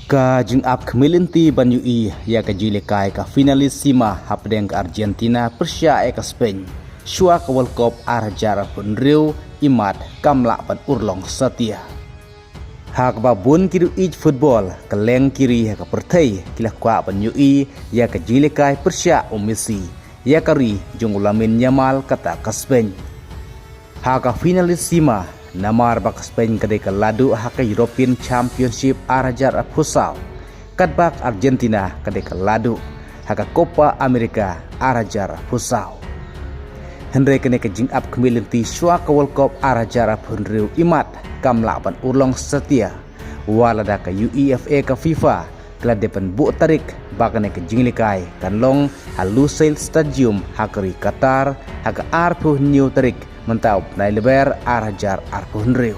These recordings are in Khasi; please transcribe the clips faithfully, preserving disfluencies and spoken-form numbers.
Ka jingap khmih lynti ban ïohi ïa ka jinglehkai ka finalissima hapdeng ka Argentina pyrshah ïa ka Spain shuwa ka World Cup ar hajar arphew hynriew imat kam lah ban urlong satia. Ha kaba bun ki ruh ïeit football kylleng ki ri ha ka pyrthei ki la kwah ban ïohi ïa ka jinglehkai pyrshah u Messi ïa ka ri jong u Lamine Yamal kata ka Spain. Ha ka finalissima, namar ba ka Spain ka dei ka la duh ha ka European Championship ar hajar arphew saw, katba ka Argentina ka dei ka la duh ha ka Copa America ar hajar arphew saw. Hynrei kane ka jingap khmih lynti shuwa ka World Cup ar hajar arphew hynriew imat kam lah ban urlong satia, wat lada ka UEFA ka FIFA ka la dep ban buh tarik ba kane ka jinglehkai kan long ha Lusail Stadium ha ka ri Qatar ha ka arphew hynñiew tarik mynta u bnai Lber ar hajar arphew hynriew.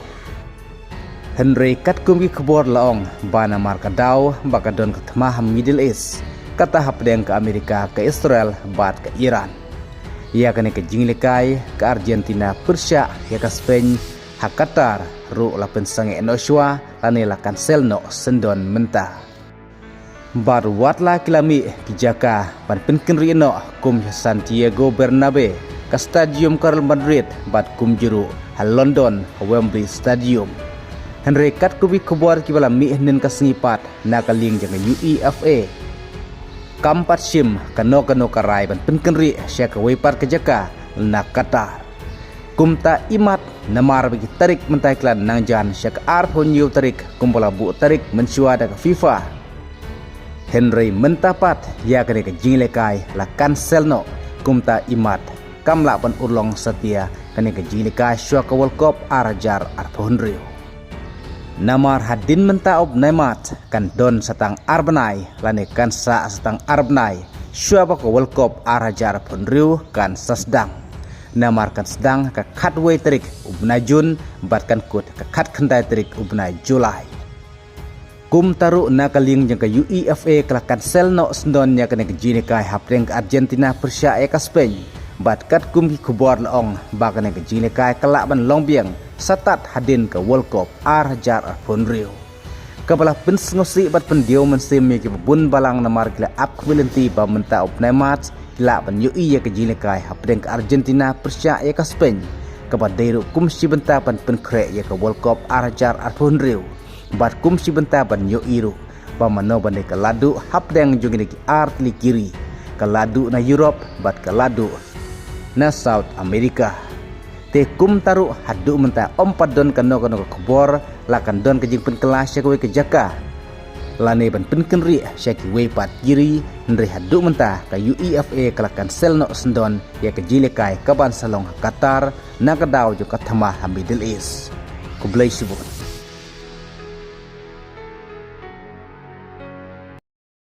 Hynrei katkum ki khubor la ong ba namar ka daw ba ka don ka thma ha Middle East, kata hapdeng ka Amerika, ka Israel bad ka Iran, ïa kane ka jinglehkai ka Argentina pyrshah ïa ka Spain ha Qatar ruh la pynsangeh noh shuwa lane la cancel noh syndon mynta. Bad wat la ki la mih ki jaka ban pynkynriah noh kum ha Santiago Bernabeu, ka Stadium ka Real Madrid bad kumjuh ruh ha London ha Wembley Stadium. Hynrei katkum ki khubor kiba la mih hynnin ka sngi pat na ka liang jong ka UEFA, kam pat shim kano kano ka rai ban pynkynriah sha kawei pat ka jaka na Qatar. Kumta imat namar ba ki tarik mynta ki la nang jan sha ka arphew hynñiew tarik kumba la buh tarik mynshuwa da ka FIFA. Hynrei mynta pat ïa kane ka jinglehkai la cancel noh, kumta imat kam lah ban urlong satia kane ka jinglehkai shuwa ka World Cup ar hajar arphew hynriew. Namar hadien mynta u bnai March kan don sa tang ar bnai lane kan sah sa tang ar bnai shuwa ba ka World Cup ar hajar arphew hynriew kan sa sdang. Namar kan sdang ha ka khatwei tarik u bnai Jun bad kan kut ha ka khatkhyndai tarik u bnai July. Kumta ruh na ka liang jong ka UEFA ka la cancel noh syndon ïa kane ka jinglehkai hapdeng ka Argentina pyrshah ïa ka Spain. Bad katkum ki khubor la ong ba kane ka jinglehkai ka lah ban long biang sa tad hadien ka World Cup ar hajar arphew hynriew. Kaba la pynsngewsih bad pyndiaw mynsiem ïa kiba bun balang namar ki la ap khmih lynti ba mynta u bnai March ki lah ban ïohi ïa ka jinglehkai hapdeng ka Argentina pyrshah ïa ka Spain, kaba dei ruh kum shi bynta ban pynkhreh ïa ka World Cup ar hajar arphew hynriew. Bad kum shi bynta ban ïohi ruh ba mano ban dei ka la duh hapdeng jong kine ki ar tylli ki ri, ka la duh na Europe bad ka la duh na South America. Te kumta ruh haduh mynta ym pat don kano kano ka khubor la kan don ka jingpynkylla sha kawei ka jaka lane ban pynkynriah sha kiwei pat ki ri. Hynrei haduh mynta ka UEFA ka la cancel noh syndon ïa ka jinglehkai kaban sa long ha Qatar na ka daw jong ka thma ha Middle East. Khublei shibun.